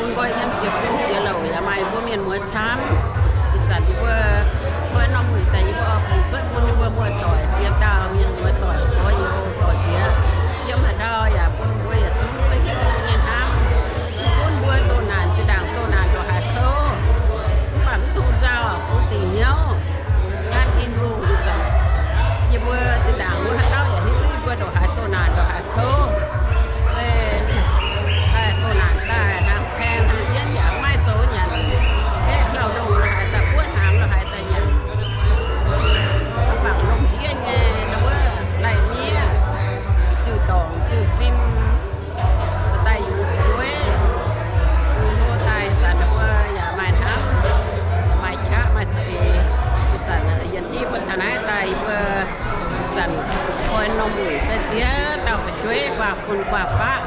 Nqoi yiem ziepc bung jiex louc yaac maaih mbuo mienh muoz camv. Ih zanc yie mbuo, mbuo norm muic daaih yie mbuo oix bungx cuotv bun ninh mbuo muoz-doic ziex dauh mienh muoz-doic gorx youz gorx-jiex yiem haaix ndau yaac bun mbuo yietc zungv duqv hiuv nyei hnamv. Mv gunv mbuo doh naanc zinh ndaangc doh naanc ndongc haaix kouv, mv baac mv dungx nzauh, bungx dingc hnyouv gan Tin-Hungh. Ih zanc yie mbuo zinh ndaangc wuov haaix dauh yaac hiuv duqv yie mbuo ndongc haaix doh naanc ndongc haaix kouv. Doh naanc daaih hnaangx caeng hnaangx jienv yaac maiv zoux nyanc. Aeqv, lauh ndongh lo haaix daaih buov hnaangx lo haaix daaih nyanc. Mv baac lomh ndiev nyei wuov lai-miev, ziux-dorngc ziux-fim daaih yungz fu'jueiv, yungz hlo daaih, ih zanc mbuo yaac maaih hnamv, maaih qaqv maaih za'eix. Ih zanc yiem jienv mbuo taux naaiv daaih, mbuo zanc koi norm muic se ziex dauh fu'jueiv guaax fun guaax faqv.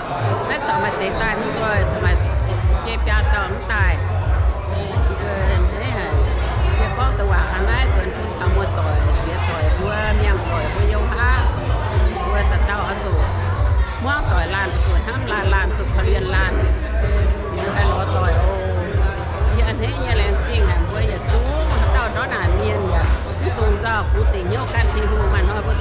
Naaiv corc maaih deix daaih mv zoih, corc maaih biei biaa dauh mv daaih. Yie gorngv deix waac hnangv naaiv nzuonx bun taux muoz-doic, ziex doic mbuo, mienh doic mbuo yiem haav, mbuo dauh dauh oix zuqc hmuangv doic laanh, zuqc hnamv laanh, laanh zuqc korv-lienh laanh. Mbuo haih lorz doic oc. Yie a'hneiv nyei laengz zingh haic mbuo yietc zungv haaix dauh ndortv naanc mienh yaac mv dungx nzauh, bungx dingc hnyouv gan Tin-Hungh. Maaih hnoi mbuo